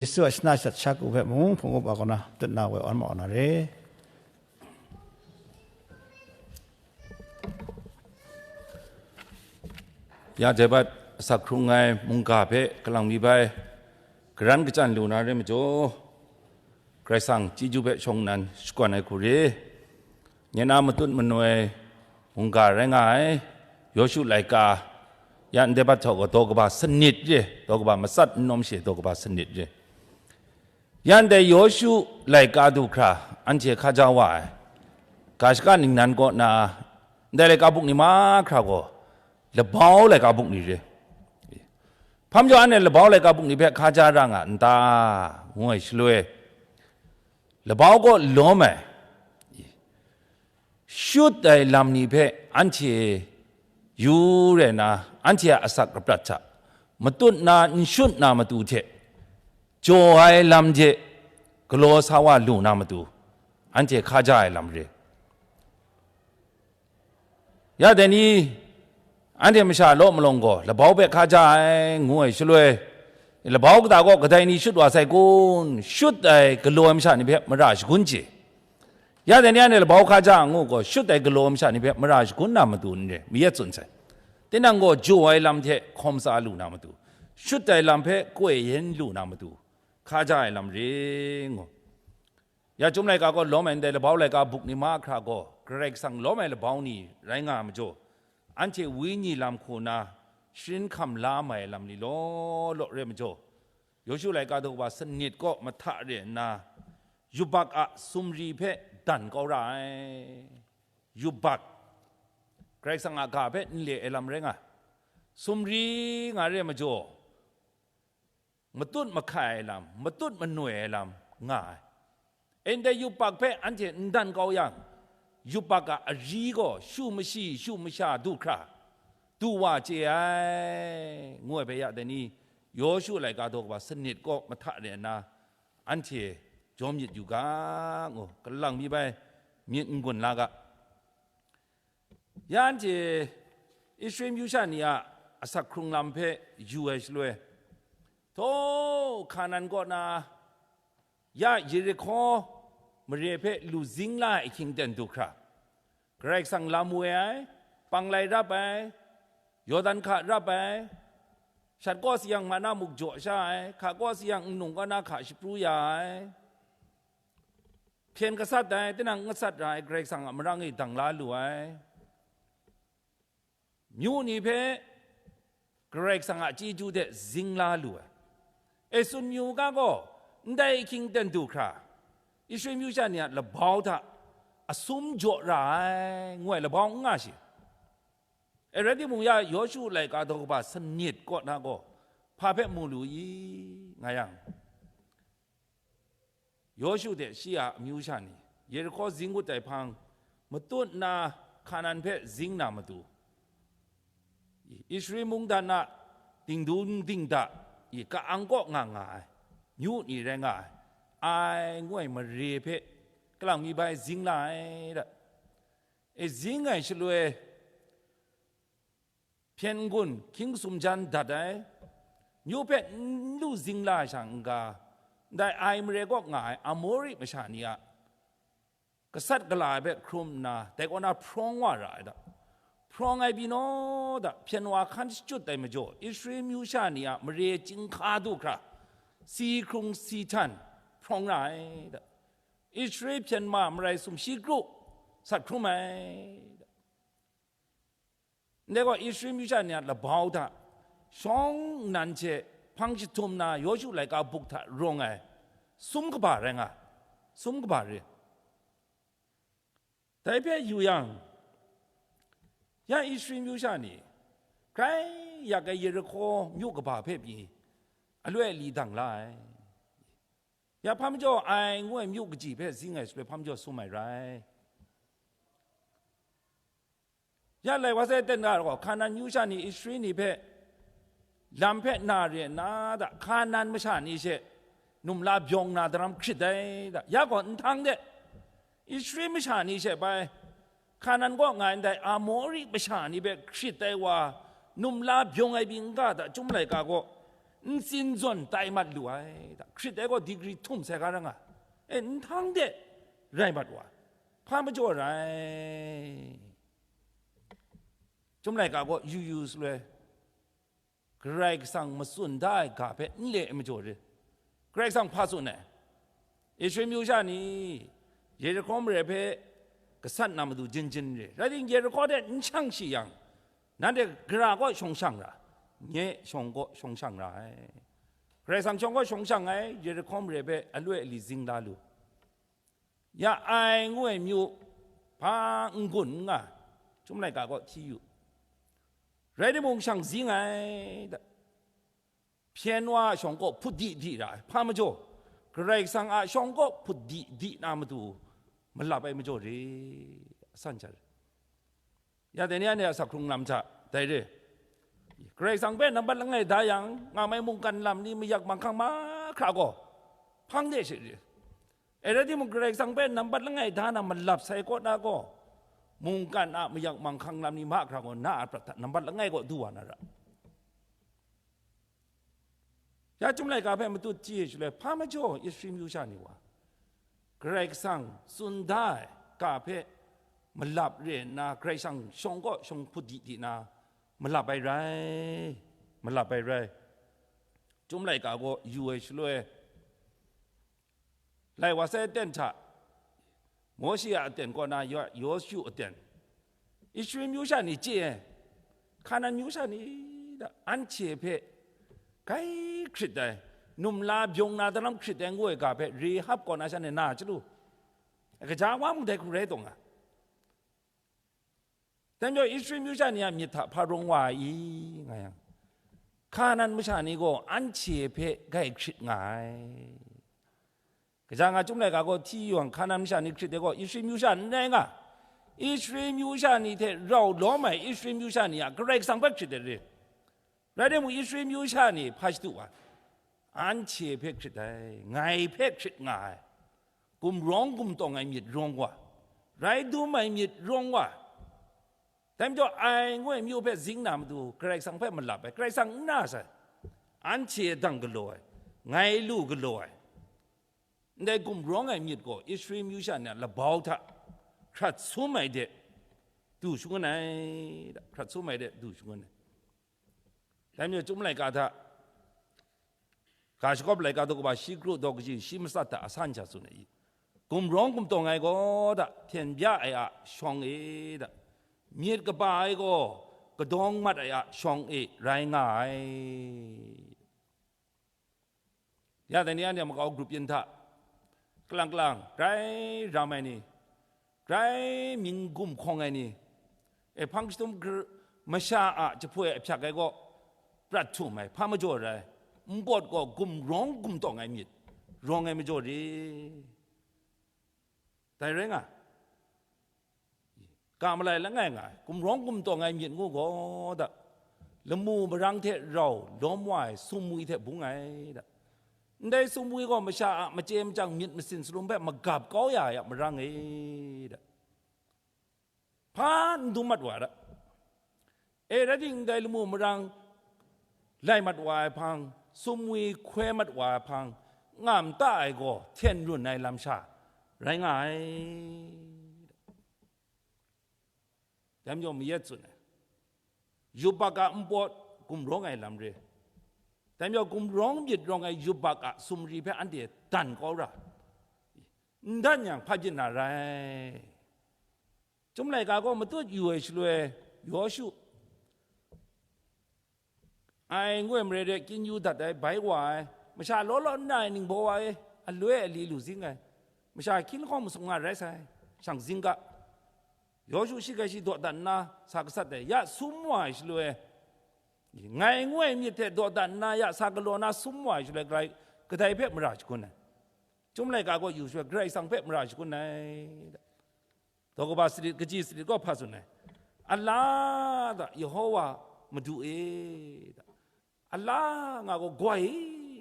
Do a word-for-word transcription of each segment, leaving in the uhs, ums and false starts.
Yesu a shana shat sha ku hpe mung hpung up a kaw na, tet na woi awn ma wa na re. Ya dai bat asak hkrung ai mungga hpe kalang mi bai, karan kachyan lu na re majaw, Karai Kasang chyeju hpe shawng nnan shakawn ai hku re. Nye na matut manoi mungga rai nga ai, Yawshu laika, ya ndai bat htawk gaw daw kaba sanit re, daw kaba matsat n nawm she, daw kaba sanit re. Ya ndai Yawshu laika du hkra anhte hkaja wa ai, ga shaka ningnan kaw na, ndai laika buk ni mahkra gaw labau laika buk ni re. Hpa majaw anhte labau laika buk ni hpe hkaja ra nga n ta? Ngu ai shaloi, labau kaw lawm ai, shut ai lam ni hpe anhte yu re na, anhte a asak laprat hta matut na n shut na matu hte, jaw ai lam hte galaw sa wa lu na matu, anhte hkaja ai lam re. Ya dai ni, anhte masha law malawng gaw labau hpe hkaja ai, ngu ai shaloi, labau kata kaw kadai ni shut wa sai kun? Shut ai galaw ai masha ni hpe mara shagun chye. Ya dai ni, anhte labau hkaja ai ngu gaw, shut ai galaw ai masha ni hpe mara shagun na matu n re, mayat tsun sai. Tinang gaw jaw ai lam hte hkawm sa lu na matu, shut ai lam hpe koi yen lu na matu, hkaja ai lam re ngu. Ya chyum laika kaw lawm ai ndai labau laika buk ni mahkra gaw, Karai Kasang lawm ai labau ni rai nga ai majaw, anhte wenyi lam hku na sharin hkam la mai ai lam ni law law re majaw, Yawshu laika daw kaba sanit kaw mahta re nna, yubak a sumri hpe dan kau ra ai. Yubak, Karai Kasang a ga hpe n le ai lam rai nga ai. Sumri nga re majaw, matut mahkai ai lam, matut manoi ai lam nga ai. E ndai yubak hpe anhte n dan kau yang, yubak a ari gaw shu mashi, shu masha du hkra, du wa chye ai, ngu ai hpe ya dai ni, Yawshu laika daw kaba sanit kaw mahta re nna, anhte jaw myit yu ga, ngu, kalang mi bai myit n gun la ga. Ya anhte Israel myu sha ni a asak hkrung lam hpe yu ai shaloi, htaw Hkanan kaw na, ya Yerihko mare hpe lu zing la ai ahkying ten du hkra, Karai Kasang lam woi ai, panglai rap ai, Yawdan hka rap ai, shat kaw sayang mana muk jaw sha ai, hka kaw sayang nnu kaw na hka shapru ya ai, hpyen gasat ai, tinang n gasat ra ai Karai Kasang a marang e dang la lu ai, myu ni hpe Karai Kasang a chyeju hte zing la lu ai. E tsun yu ga gaw, ndai ahkying ten du hkra, Israel myu sha ni a labau hta asum jaw ra ai, ngu ai labau n nga shi. E rai timung, ya Yawshu laika daw kaba sanit kaw na gaw, hpa hpe mu lu i, nga yang, Yawshu hte shi a amyu sha ni Yerihko zing ngut ai hpang, matut nna Hkanan hpe zing na matu, Israel mungdan a dingdung dingda i ka-ang kaw nga nga ai, myu ni rai nga ai, ai ngu ai mare hpe kalang mi bai zing la ai da. E, zing ai shaloi, hpyen n-gun hkying sum jan dat ai, myu hpe n lu zing la ai sha n-ga, ndai Ai mare kaw nga ai Amori masha ni a gasat gala ai hpe hkrum nna, dai kaw na hprawng wa ra ai da. Hprawng ai pyi naw da, hpyen wa hkan shachyut ai majaw, Israel myu sha ni a mare chyinghka du hkra, si hkrung si htan hprawng ra ai da. Israel hpyen ma marai sumshi kru sat hkrum ai da. Ndai gaw, Israel myu sha ni a labau hta shawng nnan hte hpang jahtum na Yawshu laika buk hta rawng ai sum kaba rai nga, sum kaba re. Dai hpe yu yang, ya Israel myu sha ni grai yak ai Yerihko myu kaba hpe pyi aloi ali dang la ai. Ya hpa majaw Ai ngu ai myu kaji hpe zing ai shaloi hpa majaw sum ai rai. Ya lai wa sai ten ga gaw, Hkanan myu sha ni Israel ni hpe lam hpe na re nna da, Hkanan masha ni she numla byawng na daram hkrit ai da. Ya gaw, nhtang de Israel masha ni she bai Hkanan kaw nga ai ndai Amori masha ni hpe hkrit ai wa, numla byawng ai pyi n ga da, Chyum laika gaw, N tsin zawn tai mat lu ai, da, hkrit ai gaw digri htum sai ga ra nga, e, nhtang de rai mat wa, hpa majaw rai? Chyum laika gaw yu yu shaloi, Karai Kasang matsun da ai ga hpe n le ai majaw re. Karai Kasang hpa tsun ai? Israel myu sha ni Yerihko mare hpe gasat na matu jin jin re. Rai timung, Yerihko de n shang shi yang, nanhte gara kaw shawng shang ra, nye shawng kaw shawng shang ra ai. Karai Kasang shawng kaw shawng shang ai, Yerihko mare hpe aloi ali zing la lu. Ya ai ngu ai myu hpa n-gun n nga, Chyum laika kaw hti yu. Rai timung, shang zing ai, da, hpyen wa a shawng kaw hput di di ra ai, hpa majaw, Karai Kasang a shawng kaw hput di di na matu malap ai majaw re, asan sha re. Ya dai ni anhte a asak hkrung lam hta, dai re, Karai Kasang hpe nambat langai da yang, nga mai mungkan lam ni, mayak manghkang mahkra gaw hpang de she re. E rai timung, Karai Kasang hpe nambat langai da na malap sai kaw na gaw, mungkan a mayak manghkang lam ni mahkra gaw na a prat hta nambat langai kaw du wa na ra. Ya Chyum laika hpe matut chye shaloi, hpa majaw Israel myu sha ni wa, Karai Kasang tsun da ai ga hpe malap re nna, Karai Kasang shawng kaw shawng hput di di na malap ai rai, malap ai rai. Chyum laika gaw yu ai shaloi, lai wa sai aten hta, Mawshe a aten kaw na Yo-, Yawshu aten, Israel myu sha ni chye ai, Hkanan myu sha ni da, anhte hpe grai hkrit ai, num la byawng na daram hkrit ai ngu ai ga hpe Rehab kaw na shanhte na chyalu, gaja wa mung dai hku rai taw nga. Dai majaw, Israel myu sha ni a myit hta hpa rawng wa ai i, nga yang, Hkanan masha ni gaw anhte hpe grai hkrit nga ai. Kaja nga Chyum laika gaw hti yu yang, Hkanan masha ni hkrit ai gaw Israel myu sha n rai nga. Israel myu sha ni hte rau lawm ai Israel myu sha ni a Karai Kasang hpe hkrit ai re. Rai timung, Israel myu sha ni hpa shadu wa, anhte hpe hkrit ai, ngai hpe hkrit nga ai, gumrawng gumtawng ai myit rawng wa, rai dum ai myit rawng wa, dai majaw ai ngu ai myu hpe zing na matu Karai Kasang hpe malap ai, Karai Kasang n na sai, anhte dang galaw ai, ngai lu galaw ai. Ndai gumrawng ai myit gaw Israel myu sha ni a labau hta hkrat sum ai de du shangun ai, hkrat sum ai de du shangun ai. Dai majaw Chyum laika hta, ga shagawp laika daw kaba shi kru daw kaji shi matsat hta asan sha tsun ai i, gumrawng gumtawng ai gaw da, hpyen bya ai a shawng e da, myit kaba ai gaw kadawng mat ai a shawng e rai nga ai. Ya dai ni anhte makau grup yin hta, kalang kalang, grai ram ai ni, grai mying gum hkawng ai ni, e, hpang jahtum gr-, masha a jahpoi ahpyak ai gaw prat htum ai, hpa majaw rai, npawt gaw gumrawng gumtawng ai myit rawng ai majaw re. Dai rai nga, ga malai langai nga ai, gumrawng gumtawng ai myit ngu gaw da, lamu marang hte rau lawm wa ai sumwi hte bung ai da. Ndai sumwi gaw masha a machye machyang myit masin salum hpe magap kau ya ai a marang e da. Hpa n dum mat wa da. E, rai timung, ndai lamu marang lai mat wa ai hpang, sumwi hkoi mat wa ai hpang, ngam ta ai gaw hten run ai lam sha rai nga ai. Dai majaw mayat tsun ai, yubak a npawt gumrawng ai lam re. Dai majaw gumrawng myit rawng ai yubak a sumri hpe anhte dan kau ra, n dan yang hpa byin na rai. Chyum laika gaw matut yu ai shaloi, Yawshu, ai ngu ai mare de kyin yu dat ai, bai wa ai, masha law law n na ai ningbaw wa e, aloi ali lu zing ai, masha hkying lahkawng masum nga rai sai, shang zing ga. Yawshu shi grai shi daw dat nna sa gasat ai, ya sum wa ai shaloi, ngai ngu ai myit hte daw dat nna ya sa galaw na sum wa ai shaloi, grai kadai hpe mara shagun ai? Chyum laika gaw yu shaloi, Karai Kasang hpe mara shagun ai. Daw kaba sanit, kaji sanit gaw hpa tsun ai? Ala da, Yehowa Madu e da, ala nga gaw goi,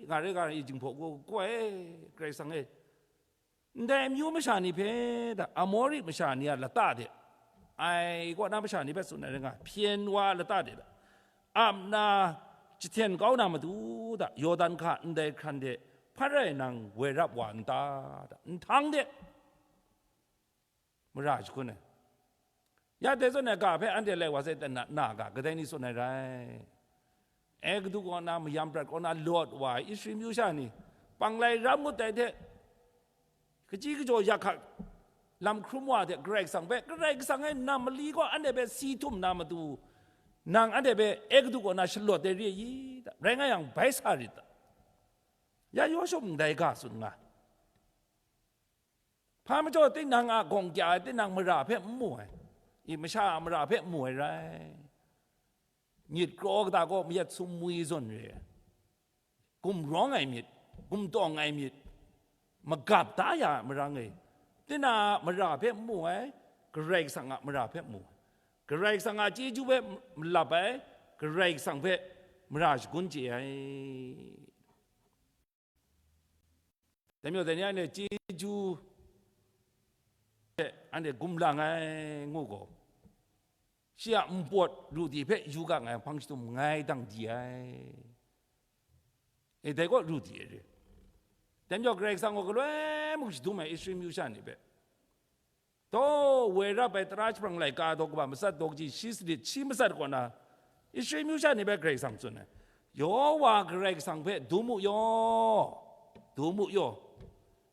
nga re, nga re, i jinghpaw gaw goi, Karai Kasang e. Ndai amyu masha ni hpe da, Amori masha ni a lata de, ai kaw na masha ni hpe tsun ai rai nga, hpyen wa a lata de da, ap na, jahten kau na matu da, Yawdan hka ndai hkran de hpa rai nang woi rap wa n ta da, nhtang de mara shagun ai. Ya dai zawn ai ga hpe anhte lai wa sai, na, na ga kadai ni tsun ai rai? Egutu kaw na, mayam prat kaw na lawt wa ai Israel myu sha ni, panglai ram ngut ai hte, kaji kajaw yak hkak lam hkrum wa hte Karai Kasang hpe, Karai Kasang e nam mali gaw anhte hpe si htum na matu, nang anhte hpe Egutu kaw na shalawt ai re i? Rai nga yang, bai sa rit ta? Ya Yawshu ndai ga tsun nga. Hpa majaw tinang a gawng kya ai, tinang mara hpe n mu ai, i, masha a mara hpe n mu ai rai. Myit kraw kata gaw mayat sumwi zawn re ai, gumrawng ai myit, gumtawng ai myit, magap da ya ai marang e, tinang a mara hpe n mu ai, Karai Kasang a mara hpe n mu ai. Karai Kasang a chyeju hpe malap ai, Karai Kasang hpe mara shagun chye ai. Dai majaw, dai ni anhte chyeju hte anhte gumlang ai ngu gaw, shi a npawt ru di hpe yu ga ngai hpang shadum ngai dang di ai. E, dai gaw ru di ai re. Dai majaw, Karai Kasang gaw galoi mung shadum ai Israel myu sha ni hpe, taw, woi rap ai tara jahprang laika daw kaba matsat daw kaji shi sanit shi matsat kaw na, Israel myu sha ni hpe Karai Kasang tsun ai, Yawwa Karai Kasang hpe dum u yaw, dum u yaw.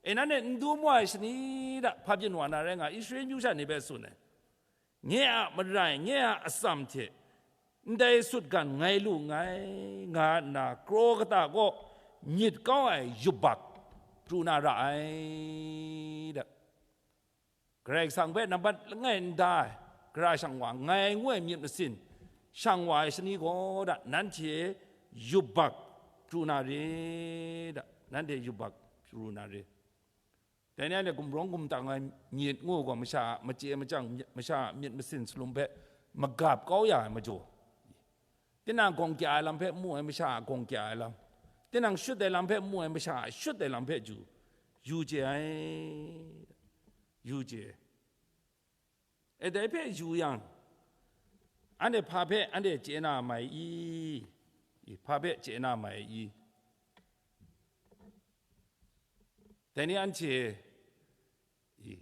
E, nanhte n dum wa ai shani hta hpa byin wa na rai nga, Israel myu sha ni hpe tsun ai. Nye a marai, nye a atsam hte ndai sutgan ngai lu nngai, nga nna kraw kata kaw myit kau ai yubak pru na ra ai da. Karai Kasang hpe nambat langai n da ai, gara shang wa, ngai ngu ai myit masin shang wa ai shani gaw da, nanhte yubak pru na re da, nanhte yubak pru na re. Dai ni anhte gumrawng gumtang ai myit ngu gaw, masha a machye machyang, masha a myit masin salum hpe magap kau ya ai majaw, tinang gawng kya ai lam hpe n mu ai, masha a gawng kya ai lam, tinang shut ai lam hpe n mu ai, masha a shut ai lam hpe ju, yu chye ai, yu chye. E, dai hpe yu yang, anhte hpa hpe anhte chye na mai i? I, hpa hpe chye na mai i? Dai ni anhte, i,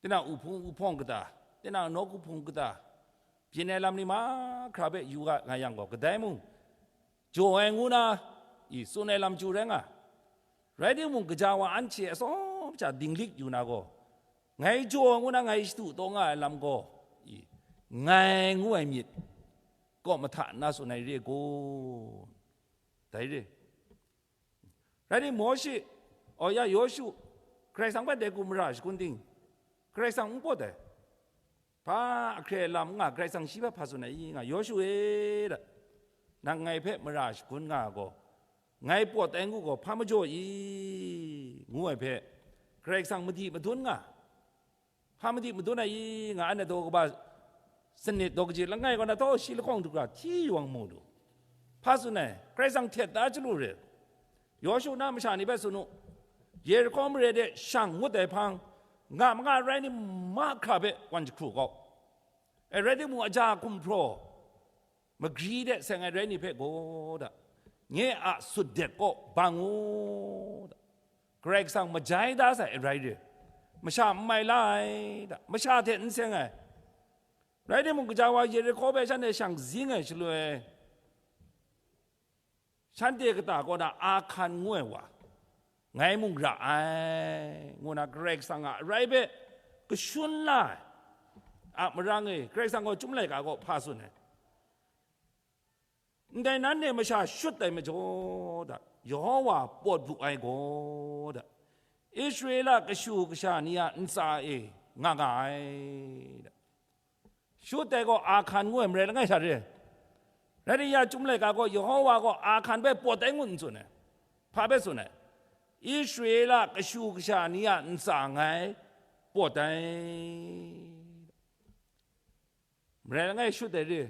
tinang uhpung uhpawng kata, tinang nawku hpung kata, byin ai lam ni mahkra hpe yu ga nga yang gaw, kadai mung jaw ai ngu na, i, tsun ai lam chyu rai nga. Rai timung, gaja wa anhte atsawm sha dinglik yu na gaw, ngai jaw ai ngu na ngai shadu taw nga ai lam gaw, i, ngai ngu ai myit kaw mahta nna tsun ai re gaw, dai re. Rai timung, Mawshe, aw ya, Yawshu, Karai Kasang hpe dai hku mara shagun ting, Karai Kasang n pawt ai. Hpa ahkre lam n nga, Karai Kasang shi hpe hpa tsun ai i nga, Yawshu e, da, nang ngai hpe mara shagun nga gaw, ngai pawt ai ngu gaw, hpa majaw i? Ngu ai hpe, Karai Kasang madi madun nga, hpa madi madun ai i nga, anhte daw kaba sanit daw kaji langai kaw na taw shi lahkawng du hkra hti yawng mu lu. Hpa tsun ai, Karai Kasang htet da chyalu re. Yawshu na masha ni hpe tsun u, Yerihko mare de shang ngut ai hpang, nga ma nga rai ni mahkra hpe wan jahkru kau. E, rai timung, aja gumhpraw magri de seng ai rai ni hpe gaw da, nye a sutdet kaw bang u da, Karai Kasang majai da sai ai rai re, masha n mai la ai da, masha hte n seng ai. Rai timung, gaja wa Yerihko hpe shanhte shang zing ai shaloi, shanhte kata kaw na Ahkan ngu ai wa, ngai mung ra ai, ngu na Karai Kasang a arai hpe kashun la ai a marang e, Karai Kasang gaw Chyum laika kaw hpa tsun ai? Ndai nanhte masha shut ai majaw da, Yawhawa pawt lu ai gaw da, Israela kashu kasha ni a ntsa e nga nga ai da. Shut ai gaw Ahkan ngu ai marai langai sha re. Rai timung, ya Chyum laika gaw Yawhawa gaw Ahkan hpe pawt ai ngu n tsun ai. Hpa hpe tsun ai? Israela kashu kasha ni a ntsa ngai pawt ai. Marai langai shut ai re.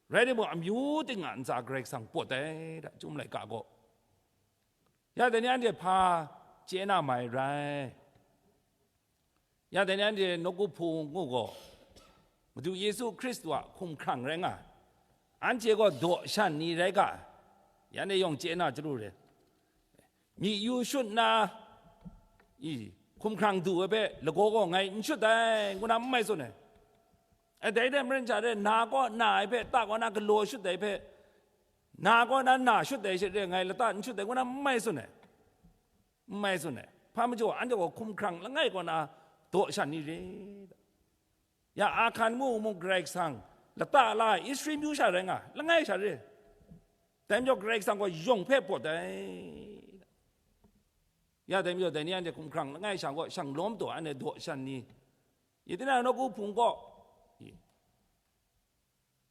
Rai timung, amyu ting a ntsa Karai Kasang pawt ai da, Chyum laika gaw. Ya dai ni anhte hpa chye na mai rai? Ya dai ni anhte nawku hpung ngu gaw, Madu Yesu Hkristu a hkumhkrang rai nga ai. Anhte gaw daw shan ni rai ga ai. yan e yawng chye na chyalu re. Myi yu shut nna, i, hkumhkrang du ai hpe lagaw gaw ngai n shut ai, ngu na n mai tsun ai. E, dai hte maren sha re, na kaw na ai hpe, ta kaw na galaw shut ai hpe, na kaw na na shut ai she re, ngai lata n shut ai, ngu na n mai tsun ai. N mai tsun ai. Hpa majaw, anhte gaw hkumhkrang langai kaw na daw shan ni re. Ya Ahkan ngu mung Karai Kasang lata la ai Israel myu sha rai nga, langai sha re. Dai majaw Karai Kasang gaw yawng hpe pawt ai. Ya dai majaw, dai ni anhte hkumhkrang langai sha gaw, shang lawm taw anhte daw shan ni, yi tinang nawku hpung gaw,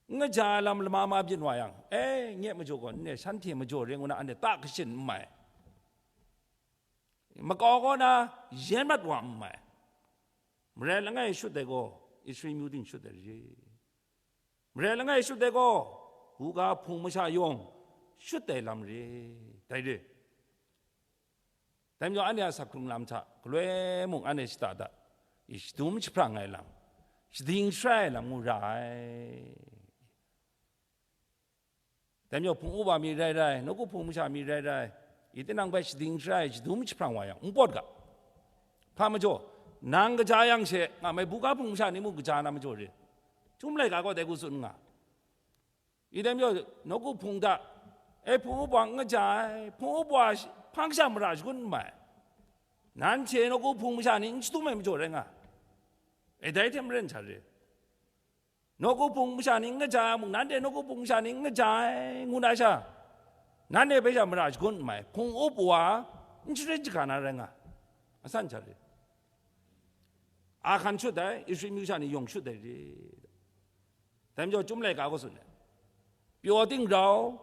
n kaja ai lam lama ma byin wa yang, e, nye majaw gaw, n e, shanhte majaw re ngu na, anhte ta kashin n mai. Makau kaw na yen mat wa n mai. Maren langai shut ai gaw, Israel myu ting shut ai re. Maren langai shut ai gaw, buga hpung masha yawng shut ai lam re. Dai re. Dai majaw, anhte a sak hkrung lam hta galoi mung anhte shada da, i, shadum jahprang ai lam, shading sharai ai lam ngu ra ai. Dai majaw, hpung upa mi rai rai, nawku hpung masha mi rai rai, i, tinang hpe shading sharai, shadum jahprang wa yang, n pawt ga. Hpa majaw, nang kaja yang she, nga mai, buga hpung masha ni mung kaja na majaw re. Chyum laika gaw dai hku tsun nga. I dai majaw, nawku hpung hta, e, hpung upa n kaja ai, hpung upa shi-, hpang sha mara shagun n mai. Nanhte nawku hpung masha ni n shadum ai majaw rai nga. E, dai hte maren sha re. Nawku hpung masha ni n kaja ai mung, nanhte nawku hpung masha ni n kaja ai, ngu na sha, nanhte hpe sha mara shagun n mai, hpung up wa n sharin shaga na rai nga, asan sha re. Ahkan shut ai, Israel myu sha ni yawng shut ai re. Dai majaw, Chyum laika gaw tsun ai, pyaw ting rau,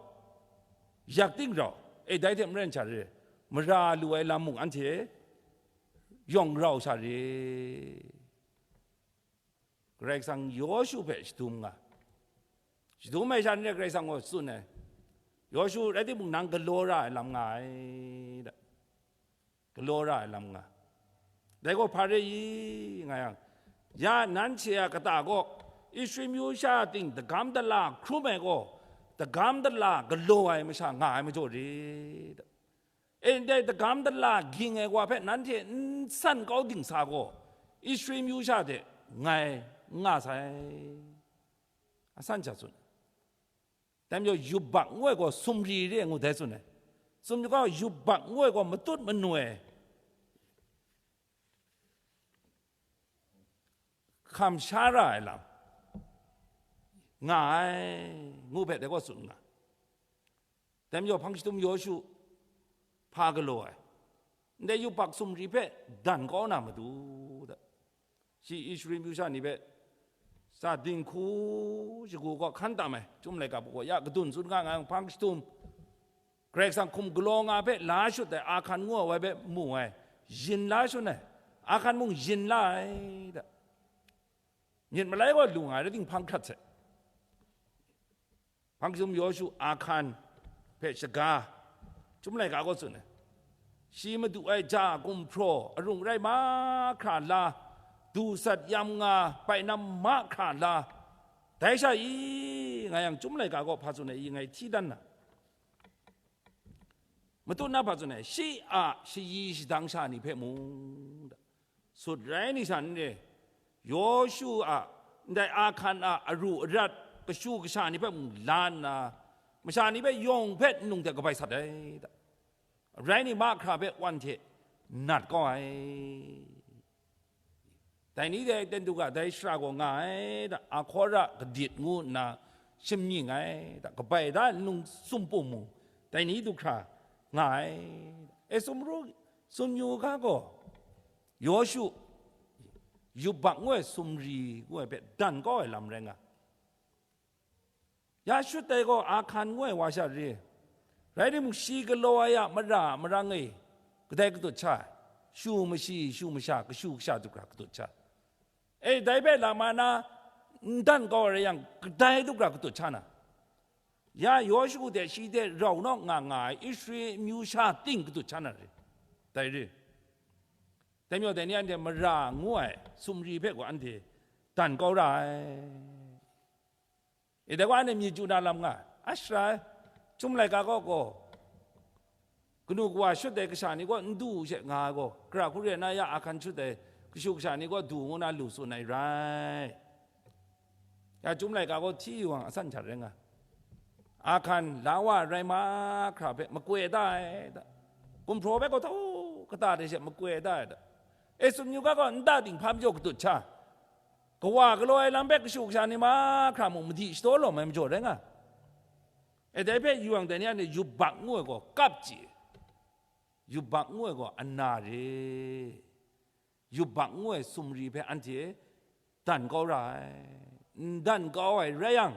yak ting rau, e, dai hte maren sha re, mara lu ai lam mung anhte yawng rau sha re. Karai Kasang Yawshu hpe shadum nga. Shadum ai sha ni Karai Kasang gaw tsun ai, Yawshu, rai timung, nang galaw ra ai lam nga ai, da. Galaw ra ai lam nga. Dai gaw hpa re i, nga yang, ya nanhte a kata gaw, Israel myu sha ting dagam dala hkrum ai gaw, dagam dala galaw ai masha nga ai majaw re, da. E, ndai dagam dala ging ai wa hpe nanhte n san kau dingsa gaw, Israel myu sha de ngai n nga sai, asan sha tsun. Dai majaw, yubak ngu ai gaw sumri re ngu dai tsun ai. Sumri gaw yubak ngu ai gaw matut manu ai, hkam sha ra ai lam nga ai, ngu hpe dai gaw tsun nga. Dai majaw, hpang shadum Yawshu hpa galaw ai, ndai yubak sumri hpe dan kau na matu, da. Shi Israel myu sha ni hpe tsa dinghku shagu gaw hkan tam ai, Chyum laika hpe gaw ya kadun tsun nga nga yang, hpang shadum Karai Kasang hkum galaw nga hpe la shut ai Ahkan ngu ai wa hpe mu ai, yin la shun ai, Ahkan mung yin la ai, da. Myit malai gaw lu nga ai, rai timung, hpang hkrat sai. Hpang shadum Yawshu Ahkan hpe shaga, Chyum laika gaw tsun ai, shi madu ai ja gumhpraw arung rai mahkra la, du sat yam nga bainam mahkra la, dai sha i, nga yang, Chyum laika gaw hpa tsun ai i, ngai hti dan na. Matut na hpa tsun ai, shi a shayi shadang sha ni hpe mung, da. Sut rai ni sha n re, Yawshu a, ndai Ahkan a aru arat kashu kasha ni hpe mung la nna, masha ni hpe yawng hpe nlung hte kabai sat ai, da. Rai ni, mahkra hpe wan hte nat kau ai. Dai ni dai ten du ga, dai shara gaw nga ai, da, Ahkora gadit ngu nna shamying ai, da, kabai da nlung sumpum mung, dai ni du hkra nga ai, da. E, sumru, sumyu ga gaw, Yawshu yubak ngu ai sumri ngu ai hpe dan kau ai lam rai nga. Ya shut ai gaw Ahkan ngu ai wa sha re. Rai timung, shi galaw ai a mara marang e kadai katut sha ai, shu mashi, shu masha, kashu kasha du hkra katut sha ai. E, dai hpe lama na n dan kau ai rai yang, kadai du hkra katut sha na? Ya Yawshu hte shi hte rau naw nga nga ai Israel amyu sha ting katut sha na re? Dai re. Dai majaw, dai ni anhte mara ngu ai sumri hpe gaw anhte dan kau ra ai. E, dai gaw anhte myit chyu na lam nga ai, a shara ai, Chyum laika kaw gaw, kanu kawa shut ai kasha ni kaw n du she nga ai gaw, gara hku re na ya ahkan shut ai kashu kasha ni kaw du ngu na lu tsun ai rai. Ya chyum laika gaw hti yu yang asan hta rai nga. Ahkan la wa rai mahkra hpe makoi da ai da. Gumhpraw hpe gaw tau kata de she makoi da ai da. E tsun yu ga gaw, nta dinghpa majaw katut sha, kawa galaw ai lam hpe kashu kasha ni mahkra mung madi shadaw lawm ai majaw rai nga. E dai hpe yu yang, dai ni anhte yubak ngu ai gaw kap chye, yubak ngu ai gaw ana re, yubak ngu ai sumri hpe anhte dan kau ra ai. N dan kau ai rai yang,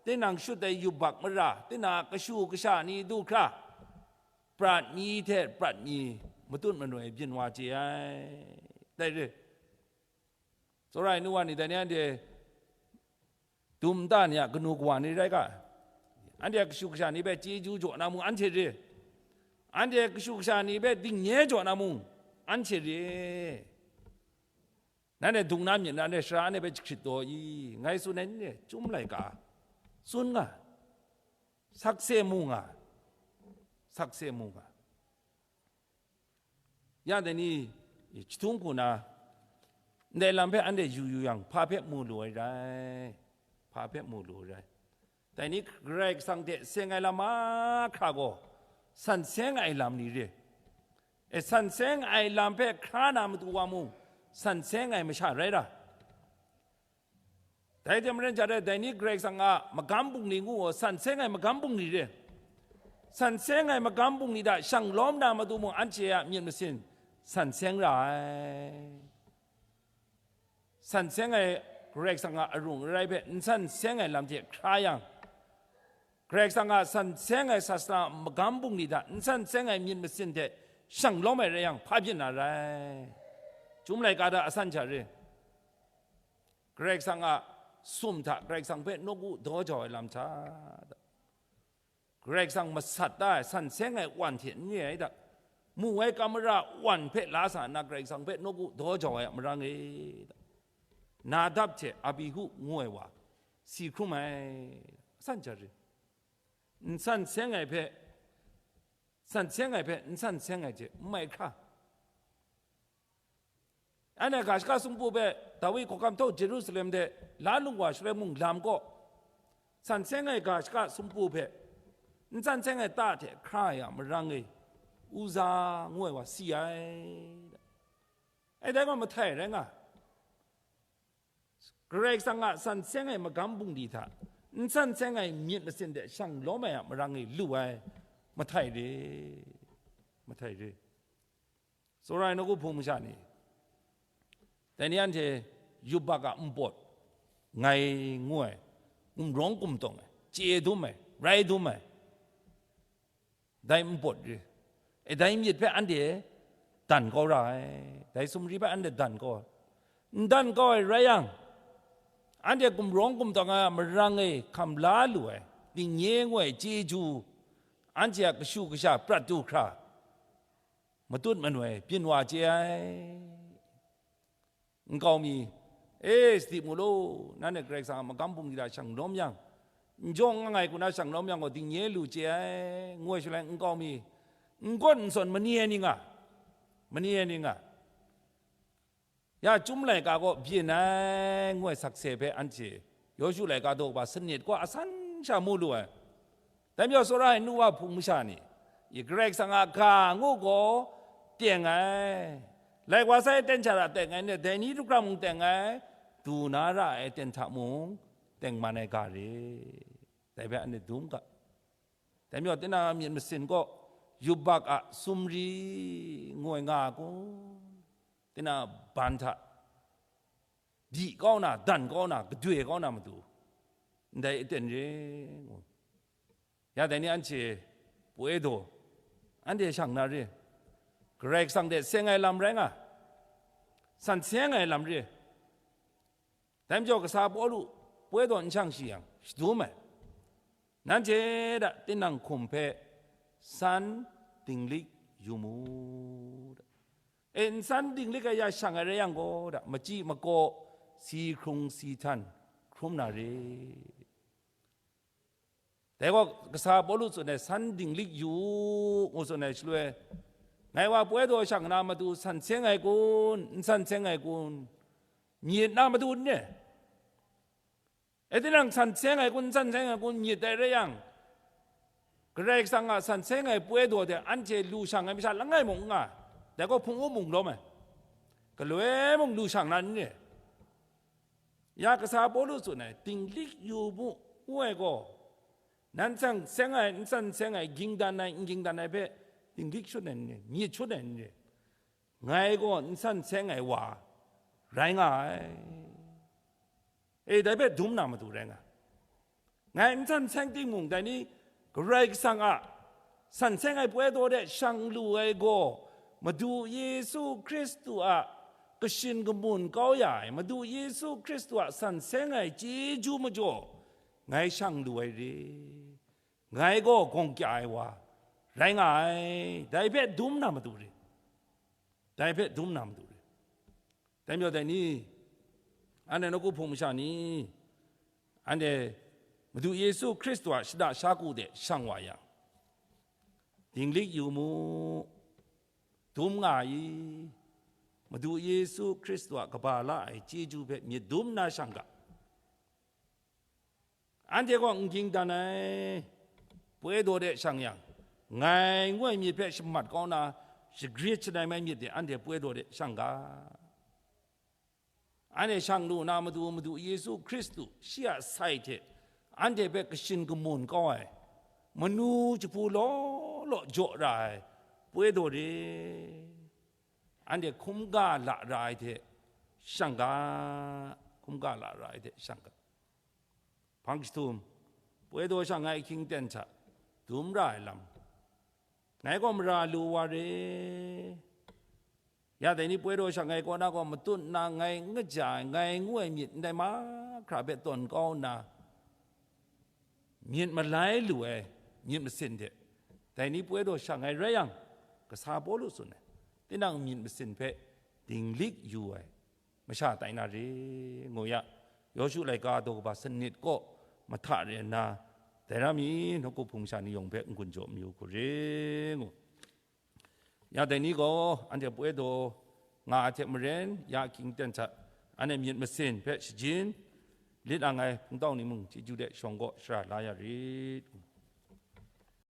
tinang shut ai yubak mara, tinang a kashu kasha ni du hkra, prat mi hte prat mi matut manoi byin wa chye ai. Dai re, tsawra ai nu wa ni, dai ni anhte dum nta ni a kanu kawa ni rai ga, anhte a kashu kasha ni hpe chyeju jaw na mung anhte re, anhte a kashu kasha ni hpe dingnye jaw na mung anhte re. Nanhte dung na myit na, nanhte sara anhte hpe jahkrit taw i, ngai tsun ai ni, chyum laika tsun nga, sakse mu nga, sakse mu nga. Ya dai ni, jahtung hku na, ndai lam hpe anhte yu yu yang, hpa hpe mu lu ai rai? Hpa hpe mu lu ai rai? Dai ni Karai Kasang hte seng ai lam mahkra gaw, san seng ai lam ni re? E, san seng ai lam hpe hkra na matu wa mung, san seng ai masha rai ra? Dai hte maren, ja re, dai ni Karai Kasang a magam bungli ngu gaw, san seng ai magam bungli re? San seng ai magam bungli hta shang lawm na matu mung, anhte a myit masin san seng ra ai. San seng ai Karai Kasang a arung arai hpe n san seng ai lam hte hkra yang, Karai Kasang a san seng ai sasana magam bungli hta n san seng ai myit masin hte shang lawm ai rai yang, hpa byin na rai? Chyum laika hta asan hta re. Karai Kasang a sum hta Karai Kasang hpe nawku daw jau ai lam hta, Karai Kasang masat da ai san seng ai wan hte n re ai da, mu ai kamara wan hpe la sa nna, Karai Kasang hpe nawku daw jau ai a marang e da, Nadab hte Abihu ngu ai wa si hkrum ai, san hta re. N san seng ai hpe, san seng ai hpe n san seng ai hte n mai hkra. Anhte ga shaka sumpu hpe, Dawi hkawhkam htaw Jerusalem de la lung wa shaloi mung lam kaw, san seng ai ga shaka sumpu hpe n san seng ai ta hte hkra ai a marang e, Uza ngu ai wa si ai. Ai dai gaw mahtai rai nga. Karai Kasang a san seng ai magam bungli hta n san seng ai myit masin de shang lawm ai a marang e lu ai, mahtai re, mahtai re. Tsawra ai nawku hpung masha ni, dai ni anhte yubak a npawt ngai ngu ai, gumrawng gumtawng ai, chye dum ai, rai dum ai, dai npawt re, e, dai myit hpe anhte dan kau ra ai, dai sumri hpe anhte dan kau ai. N dan kau ai rai yang, anhte gumrawng gumtawng ai a marang e hkam la lu ai, dingnye ngu ai chyeju, anhte a kashu kasha prat du hkra, matut manoi byin wa chye ai. Nkau mi, e, sadi mu law, nanhte Karai Kasang a magam bungli hta shang lawm yang, n jawng nga ai hku na shang lawm yang gaw, dingnye lu chye ai, ngu ai shaloi, nkau mi, n gawn n sawn mani ai ni nga, mani ai ni nga, ya chyum laika gaw byin ai, ngu ai sakse hpe anhte Yawshu laika daw kaba sanit kaw asan sha mu lu ai. Dai majaw, tsawra ai nu wa hpung masha ni, i Karai Kasang a ga ngu gaw teng ai, lai wa sai aten hta ra teng ai, ne, dai ni du hkra mung teng ai, du na ra ai aten hta mung teng man ai ga re, dai hpe anhte dum ga. Dai majaw, tinang a myit masin kaw yubak a sumri ngu ai nga kun? Tinang a ban hta di kau na, dan kau na, gadoi kau na matu, ndai aten re ngu. Ya dai ni anhte poi daw, anhte shang na re, Karai Kasang hte seng ai lam rai nga, san seng ai lam re. Dai majaw, kasa Pawlu poi daw n shang shi yang, shadum ai, nanhte da tinang hkum hpe san dinglik yu mu, da. E, n san dinglik ai ya shang ai rai yang gaw, da, machyi makaw, si hkrung si htan hkrum na re. Dai gaw kasa Pawlu tsun ai, "San dinglik yu u," ngu tsun ai shaloi, ngai wa poi daw shang na matu san seng ai kun, n san seng ai kun, myit na matu n re. E tinang san seng ai kun, n san seng ai kun, myit dai rai yang, Karai Kasang a san seng ai poi daw de anhte lu shang ai masha langai mung n nga, dai gaw hpung u mung lawm ai, galoi mung lu shang na n re. Ya kasa Pawlu tsun ai, "Dinglik yu mu," ngu ai gaw, nan san seng ai, n san seng ai, ging dan ai, n ging dan ai hpe dinglik shut ai n re, myit shut ai n re. Ngai gaw n san seng ai wa rai nga ai. E, dai hpe dum na matu rai nga. Ngai n san seng timung, dai ni Karai Kasang a san seng ai poi daw de shang lu ai gaw, Madu Yesu Hkristu a kashin kamun kau ya ai, Madu Yesu Hkristu a san seng ai chyeju majaw ngai shang lu ai re. Ngai gaw gawng kya ai wa rai nga ai, dai hpe dum na matu re. Dai hpe dum na matu re. Dai majaw dai ni, anhte nawku hpung masha ni, anhte Madu Yesu Hkristu a shada shaku de shang wa yang, dinglik yu mu, dum nga i, Madu Yesu Hkristu a kaba la ai chyeju hpe myit dum na shang ga. Anhte gaw n ging dan ai poi daw de shang yang, ngai ngu ai myit hpe shamat kau na, shagrit shanai mai myit de anhte poi daw de shang ga. Anhte shang lu na matu, Madu Yesu Hkristu shi a sai hte anhte hpe kashin kamun kau ai, manu jahpu law law jaw ra ai poi daw de, anhte hkum ga la ra ai hte shang ga, hkum ga la ra ai hte shang ga. Hpang jahtum, poi daw shang ai ahkying ten hta dum ra ai lam, ngai gaw mara lu wa re. Ya dai ni poi daw shang ai kaw na gaw matut nna ngai n kaja ai, ngai ngu ai myit ndai mahkra hpe tawn kau nna, myit malai lu ai myit masin de, dai ni poi daw shang ai rai yang, kasa Pawlu tsun ai, tinang myit masin hpe dinglik yu ai masha tai na re, ngu ya, Yawshu laika daw kaba sanit kaw mahta re nna, dai ra mi, nawku hpung sha ni yawng hpe n-gun jaw mayu hku re, ngu. Ya dai ni gaw anhte poi daw nga ai hte maren, ya ahkying ten hta anhte myit masin hpe shajin lit ang ai hpungtau ni mung chyeju de shawng kaw shara la ya rit, ngu.